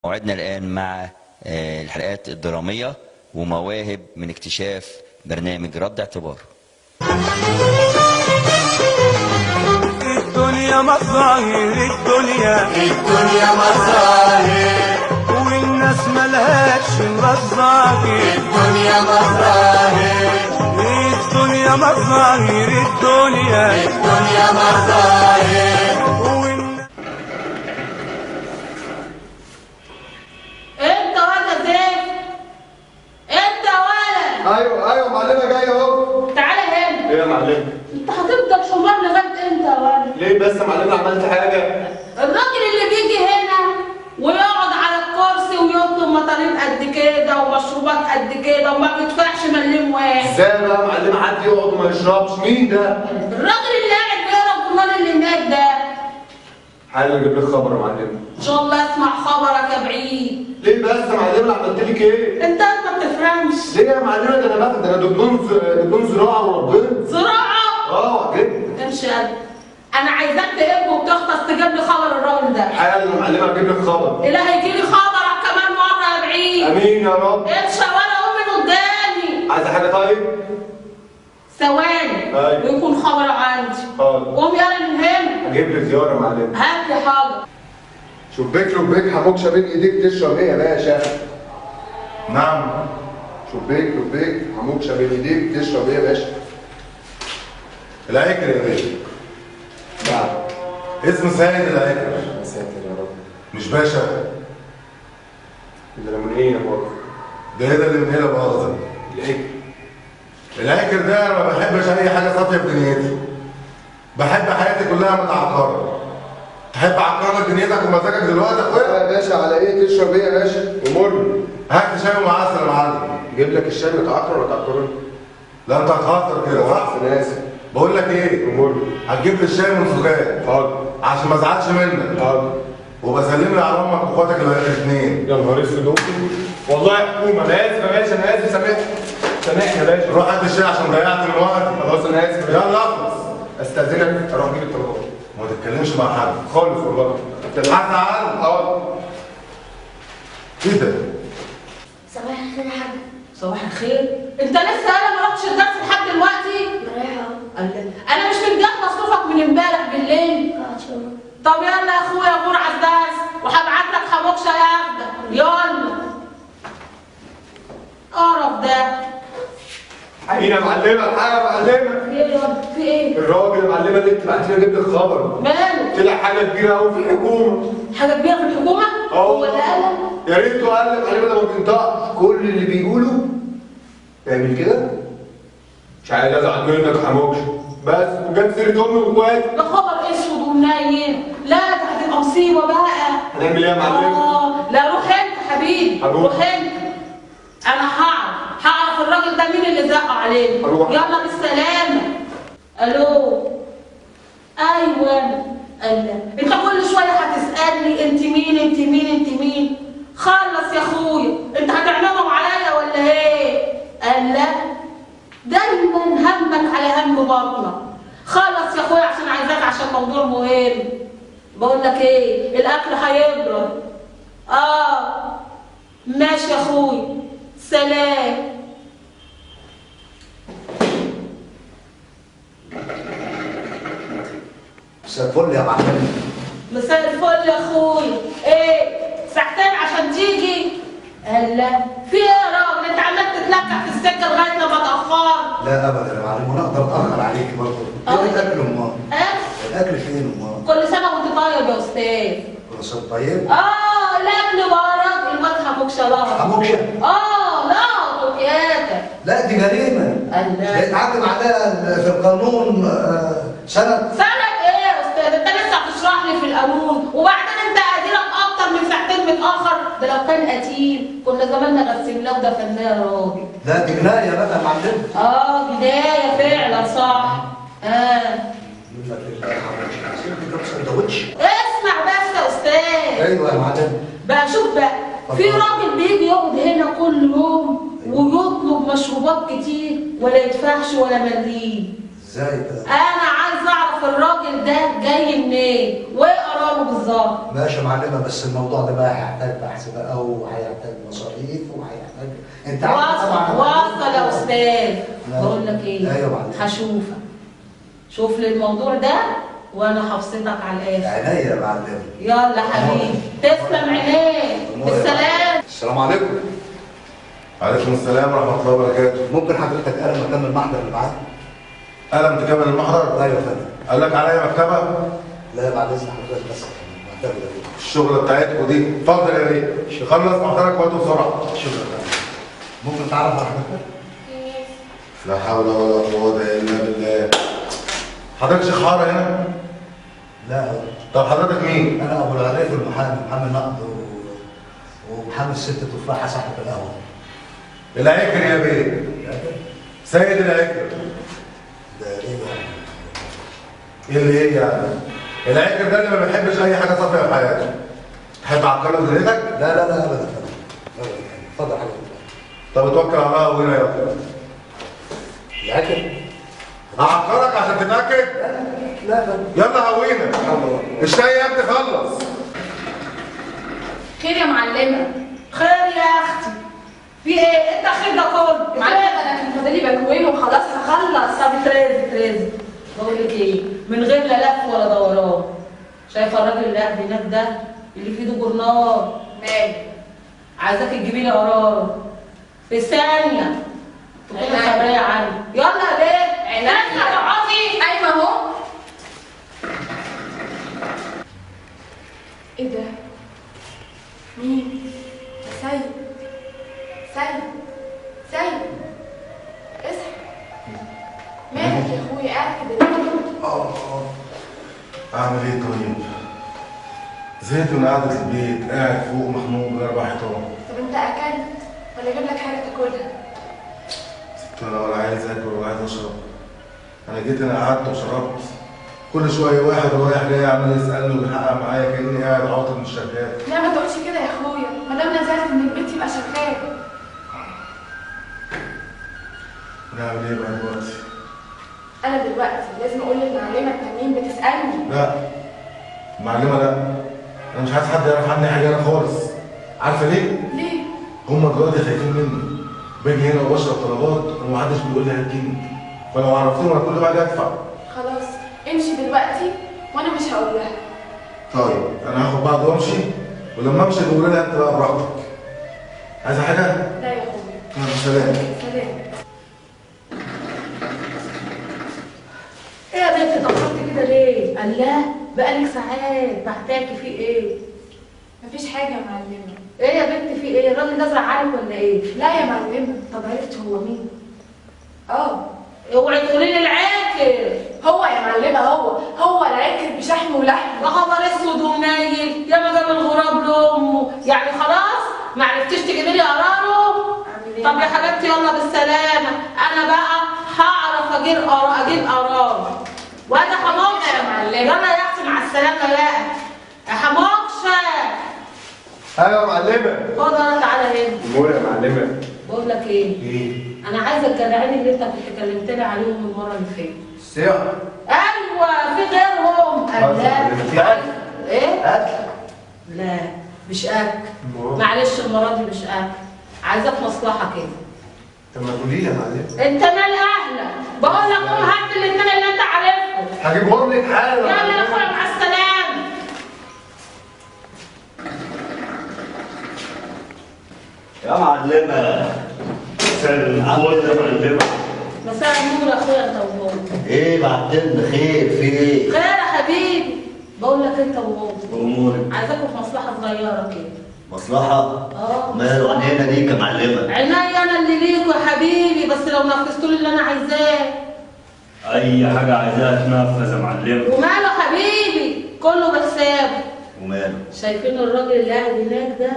موعدنا الآن مع الحلقات الدرامية ومواهب من اكتشاف برنامج رد اعتبار. الدنيا مظاهر، الدنيا الدنيا مظاهر، والناس ملهاش الا الظاهر. الدنيا مظاهر، الدنيا مظاهر، الدنيا الدنيا مظاهر. والناس انت ولا زفت، انت ولا. ايوه معلمه، جاي اهو. تعالى هنا. ايه يا معلمه؟ انت هتفضل حمار لغاية امتى يا ولد؟ ليه بس يا معلمه؟ عملت حاجة؟ الراجل اللي بيجي هنا ويقعد على الكرسي ويطلب مطاريد قد كده ومشروبات قد كده وما بيدفعش مليم واحد. ازاي بقى يا معلمه حد يقعد وما يشربش؟ مين ده؟ الراجل اللي قاعد بيقرا الجورنال اللي هناك ده. حالا اجيب لك خبر يا معلمه. ان شاء الله اسمع خبرك يا بعيد. ليه بس يا معلمه؟ عملت لك ايه؟ انت ما بتفهمش. ليه يا معلمه؟ ده انا بفهم، ده انا دبلوم زراعة وربنا. زراعة؟ اه جبت. امشي يلا، انا عايزاك تهب وتختص تجيب لي خبر الراجل ده. حالا يا معلمه اجيب لك خبر. اللي هيجي لي خبرك كمان مرة يا بعيد. امين يا رب. امشي ولا قوم من قدامي. عايزه حاجة طيب؟ ثواني. أيوة. ويكون خبر عندي. حاضر. قوم يلا من هنا. اجيب لك زيارة يا معلمه. هات لي حاجة. شبيك لبيك حموكشه بين ايديك، تشرب ايه يا باشا؟ نعم. شبيك لبيك حموكشه بين ايديك، تشرب ايه يا باشا؟ العكر يا باشا. نعم. اسمه سيد العكر. يا ساتر يا رب. مش باشا. ده من ايه يا مؤاخذة؟ ده ايه ده اللي من هنا مؤاخذة؟ العكر. العكر ده انا ما بحبش اي حاجة صافية في دنيتي. بحب حياتي كلها متعكره. تحب اعكر لك دنيتك ومزاجك دلوقتي يا اخويا؟ يا باشا على ايه؟ تشرب ايه يا باشا؟ امرني. هات لي شاي ومعسل يا معلم. جيب لك الشاي متعكر ولا تعكرني؟ لا انت هتهزر كده صح؟ انا اسف. بقول لك ايه؟ امرني. هتجيب لي الشاي من سجاد. حاضر. عشان ما ازعلش منك. حاضر. وبسلم لي على امك واخواتك الاثنين. يا نهار اسود. والله يا حكومة انا اسف يا باشا، انا اسف، سامحني سامحني يا باشا. روح هات الشاي عشان ضيعت من وقتي. خلاص انا اسف. يلا اخلص. استاذنك اروح اجيب الطلبات. ما تتكلمش مع حد خالص والله. هزعل. حاضر. ايه ده؟ صباح الخير يا حاج. صباح الخير. انت لسه انا ما رحتش الدرس لحد دلوقتي؟ رايحة اهو. انا مش مديك مصروفك من امبارح بالليل؟ اه ان شاء الله. طب يلا يا اخويا غور على الدرس وهبعت لك حموكشه ياخدك. يلا. قرف ده. حقيقة يا معلمة، الحقيقة يا معلمة. ايه يا في ايه؟ الراجل يا معلمة اللي انت بعتيني اجيب لك خبر. ماله؟ طلع حاجة كبيرة قوي في الحكومة. حاجة كبيرة في الحكومة؟ اه. هو اللي قالها؟ يا ريته قال يا معلمة، ده ما بينطقش، كل اللي بيقوله اعمل كده. مش عايز ازعل منك يا حموكشة، بس وجاب سيرة امي واخواتي. ده خبر اسود ومنيل، لا ده هتبقى مصيبة بقى. هنعمل ايه يا معلمة؟ اه لا روح انت حبيبي، هروح. روح انت. انا هعرف الراجل ده مين اللي زقه عليه. هروح. يلا بالسلامة. الو. ايوه. الله، انت كل شوية هتسالني انت مين انت مين انت مين؟ خلص يا اخويا، انت هتعملهم عليا ولا ايه؟ الله، دايما همك على هم بطنك. خلص يا اخويا عشان عايزاك، عشان موضوع مهم. بقول لك ايه، الاكل هيبرد. اه ماشي يا اخويا، سلام. مساء الفل يا معلم. مساء الفل يا اخويا. ايه ساعتين عشان تيجي؟ الله، في ايه يا راجل؟ انت عمال تتلكع في السكة لغاية لما اتاخرت. لا ابدا يا معلم، وانا اقدر اتاخر عليك برضه. فين الاكل امال؟ اكل؟ الاكل فين امال؟ كل سنة وانت طيب يا استاذ. كل سنة طيب؟ اه الاكل وراك الواد حموكشه. لا حموكشه؟ اه لا وحياتك. لا دي جريمة. الله. يتعاقب عليها في القانون. سنة. سنة ايه يا استاذ؟ انت لسه هتشرح لي في القانون، وبعدين انت قادرك اكتر من ساعتين متاخر، ده لو كان قتيل كنا زماننا غسلناه ودفناه يا راجل. لا دي جناية بقى يا معلم. اه جناية فعلا صح. اه يقول لك ايه يا حموكشه؟ عايزين كام سندوتش؟ اسمع بس يا استاذ. ايوه يا معلم. بقى شوف بقى، في راجل بيجي يقعد هنا كل يوم ويطلب مشروبات كتير ولا يدفعش ولا مليم. ازاي بقى؟ انا عايزه عايزه اعرف الراجل ده جاي منين وايه قراره بالظبط. ماشي يا معلمه، بس الموضوع ده بقى هيحتاج بحث بقى وهيحتاج مصاريف وهيحتاج، انت عارف طبعا. واصل يا استاذ. بقول لك ايه؟ ايوه يا معلمه. هشوفك، شوف لي الموضوع ده وانا هبسطك على الاخر. عينيا يا معلمه. يلا حبيبي، تسلم عينيك. بالسلامة. السلام عليكم. وعليكم السلام ورحمة الله وبركاته. ممكن حضرتك قلم اكمل المحضر اللي معاك؟ قلم تكمل المحضر؟ ايوه يا فندم. قال لك عليا مكتبه؟ لا بعد اذن حضرتك بس المكتبة دي. الشغلة بتاعتكم دي، اتفضل يا بيه، خلص محضرك وهاته بسرعة. شكرا يا فندم. ممكن تعرف على حضرتك؟ لا حول ولا قوة الا بالله. حضرتك شيخ حارة هنا؟ لا. طب حضرتك مين؟ انا ابو العريف المحامي، محامي نقد ومحامي الست تفاحة صاحبه القهوة. العكر يا بيه. سيد العكر. ده ايه يعني؟ ايه اللي ايه يعني؟ العكر ده اللي ما بيحبش اي حاجة صافية في حياته. تحب اعكر لك دنيتك؟ لا لا لا ابدا ابدا. اتفضل حضرتك. طب اتوكل على الله وهنا يلا. العكر؟ اعكرك عشان تتاكد؟ لا لا. يلا هوينا. الشاي يا ابني خلص. خير يا معلمه. خير يا اختي. في ايه؟ انت خير ده كله؟ معلمه انا كان فاضلي باكوين وخلاص هخلص. طب ترازي ترازي. بقول لك ايه؟ من غير لا لف ولا دوران. شايفه الراجل اللي قاعد هناك ده اللي في ايده جورنال؟ مالي؟ عايزاك تجيبي لي قراره في ثانية. تكوني خبرية عنه. يلا يا بيه. عينيا. اقعدي. ايوه اهو. ايه ده؟ مين؟ ده سيد. سيد سيد اصحى. مالك يا اخويا قاعد كده ليه؟ اعمل ايه طيب؟ زهقت من قعدة البيت، قاعد فوق مخنوق من 4 حيطان. طب انت اكلت ولا اجيب لك حاجة تاكلها؟ ست انا ولا عايز اكل ولا عايز اشرب. انا جيت انا قعدت وشربت. كل شوية واحد رايح جاي عمال يسالني ويحقق معايا كاني قاعد عاطل مش شغال. لا ما تقولش كده يا اخويا، ما دام نزلت من البيت يبقى شغال. نعمل ايه بقى دلوقتي؟ انا دلوقتي لازم اقول للمعلمه التانيين بتسالني. لا المعلمة لا، انا مش عايز حد يعرف عني حاجة انا خالص. عارفه ليه؟ ليه؟ هما دلوقتي خايفين مني. باجي هنا وبشرب طلبات ومحدش بيقول لي هات جنيه، فلو عرفتهم انا كل ما اجي ادفع. خلاص امشي دلوقتي وانا مش هقول لها. طيب انا هاخد بعض وامشي، ولما امشي بقول لها انت بقى براحتك. عايزه حاجة؟ لا يا اخويا. سلام. سلام. ايه يا بنتي اتأخرتي كده ليه؟ الله بقالك ساعات بعتاكي في ايه؟ مفيش حاجة يا معلمه. ايه يا بنتي في ايه؟ الراجل ده زعلك ولا ايه؟ لا يا معلمه. طب عرفتي هو مين؟ اه. اوعي تقولي لي العاكر. هو يا معلمه، هو العاكر بشحمه ولحمه. يا خبر اسود ومنيل، يا ما جاب الغراب لامه، يعني خلاص ما عرفتيش تجيبي لي قراره؟ طب يا حبيبتي يلا بالسلامة، انا بقى هعرف اجيب قرار. وانا حموكشه يا معلمه. يلا يا اختي مع السلامة بقى. يا حموكشه. ايوه يا معلمه. خد انا تعالى هنا. امور يا معلمه. بقول لك ايه؟ ايه؟ انا عايزه الجدعين اللي انت كنت كلمتني عليهم المرة اللي فاتت. الساعة؟ ايوه في غيرهم. لا في اكل؟ ايه؟ اكل؟ لا مش اكل. معلش المرة دي مش اكل، عايزاك مصلحة كده. طب ما تقولي لي يا معلمه. انت مال اهلك، بقول لك قوم هات الاثنين اللي انت عارفهم. هجيبهم لك حالا. يلا يا اخويا مع السلامة. يا معلمه. مساء الفل يا معلمه. مساء النور يا اخويا انت وهو. ايه بعتلنا خير في ايه؟ خير يا حبيبي. بقول لك انت وهو. امورك. عايزاكم في مصلحة صغيرة كده. مصلحة؟ اه. ماله عينينا ليك يا معلمه. عينيا انا اللي ليكوا يا حبيبي، بس لو نفذتوا لي اللي انا عايزاه. اي حاجة عايزاها تنفذ يا معلمه. وماله حبيبي؟ كله بحسابه. وماله؟ شايفين الراجل اللي قاعد هناك ده؟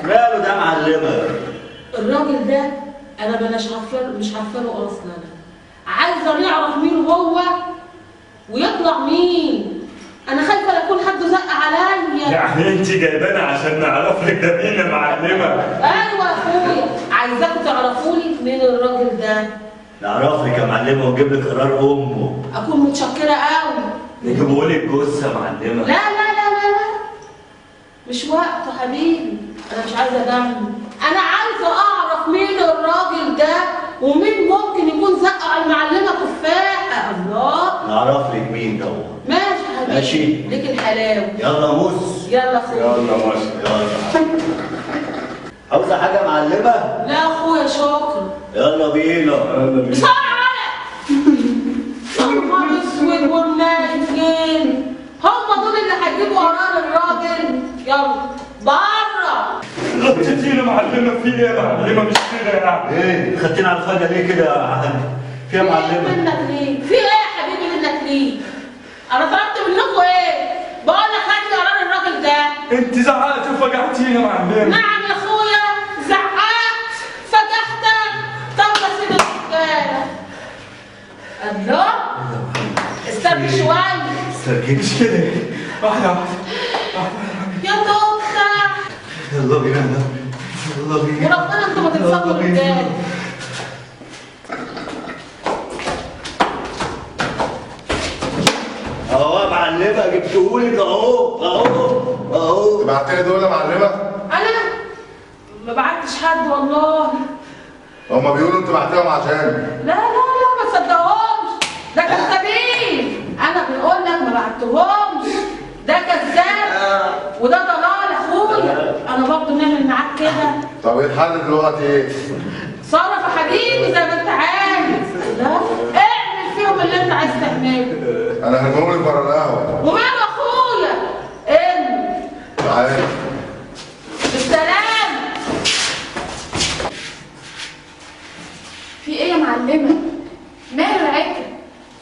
ماله ده يا معلمه؟ الراجل ده انا مش عارفه له اصلا. انا عايزه نعرف مين هو ويطلع مين. انا خايفة لا يكون حد زق عليا. يعني انت جايبانا عشان نعرف لك ده مين يا معلمه؟ ايوه يا اخويا، عايزاكم تعرفوا لي مين الراجل ده. نعرف لك يا معلمه ونجيب لك قرار امه. اكون متشكره قوي. نجيبهولك جثة يا معلمه. لا لا لا لا لا، مش وقته حبيبي، انا مش عايزه دم، انا عايزه اعرف مين الراجل ده ومين ممكن يكون زق على المعلمة تفاحة. الله، نعرف لك مين دوت. ماشي حبيبي، ماشي ليك الحلاوة. يلا موس، يلا اخويا، يلا ماشي، يلا. عاوزه حاجة يا معلمه؟ لا اخويا شكرا. يلا بينا، يلا بينا بسرعة. يا نهار اسود والناجين، هم دول اللي هيجيبوا قرار الراجل. يلا بره. غطيتينا معلمه، في ايه يا معلمه؟ مش كده يعني؟ ايه خدتينا على الفجأة ليه كده يا حاج؟ في ايه يا معلمه؟ منك ليه؟ في ايه يا حبيبي منك ليه؟ انا طلبت منكم ايه؟ بقول لك هات لي قرار الراجل ده. انت زعقتي وفجعتينا يا معلمه. نعم يا اخويا، زعقت فجعتك. طب بس الرجالة. الله، استني شوية. استني مش كده، واحدة واحدة يا توكه. يلا بينا، يلا بينا، وربنا انتوا ما تنسوا الرجالة. اهو يا معلمه جبتهولك، اهو اهو اهو. بعتلي دول يا معلمه؟ انا ما بعتش حد والله. هما بيقولوا انت بعتيهم عشان. لا لا لا ما تصدقهمش، ده كذابين. انا بنقول لك ما بعتهمش، ده كذاب وده ضلال اخويا. انا برضه نعمل معاك كده. طب ايه الحل دلوقتي ايه؟ صرف يا حبيبي زي ما انت عايز. لا اعمل فيهم اللي انت عايز تعمله. انا هرميهم لك بره القهوة. وماله اخويا؟ ارمي. تعالى. بالسلامة. في ايه يا معلمه؟ ماله العكر؟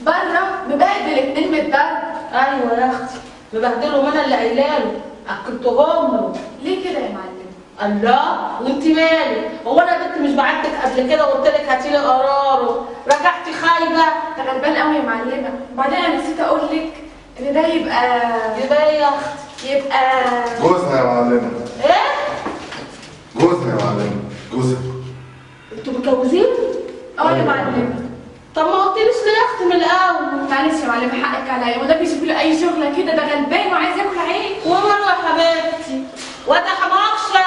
بره مبهدل اتنين من الضرب. ايوه يا اختي مبهدلهم، انا اللي قايله اكلتهم له. ليه كده يا معلمه؟ الله، وانت مالك؟ هو انا يا بنت مش بعتك قبل كده وقلت لك هاتي لي قراره؟ رجعتي خايبة. ده غلبان قوي يا معلمه، وبعدين انا نسيت اقول لك ان ده يبقى ايه يا اختي؟ يبقى جوزها يا معلمه. ايه؟ جوزها يا معلمه، جوزها. انتوا متجوزين؟ اه يا معلمه. طب ما قلتليش ليه يا اختي من الاول؟ معلش يا معلمه حقك عليا، وده بيشوف له اي شغله كده، ده غلبان وعايز ياكل عيش. وماله يا حبيبتي؟ وده حماقشه.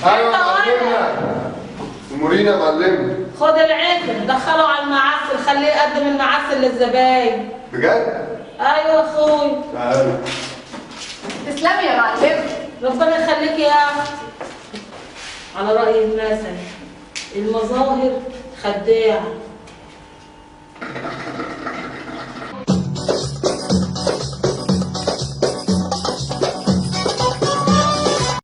ايوه يا معلمه، امورينا يا معلمه. خد العكر دخله على المعسل، خليه يقدم المعسل للزباين. بجد؟ ايوه يا اخويا. تعالى. تسلمي يا معلمه. ربنا يخليكي يا اختي. على راي المثل، المظاهر خداعة.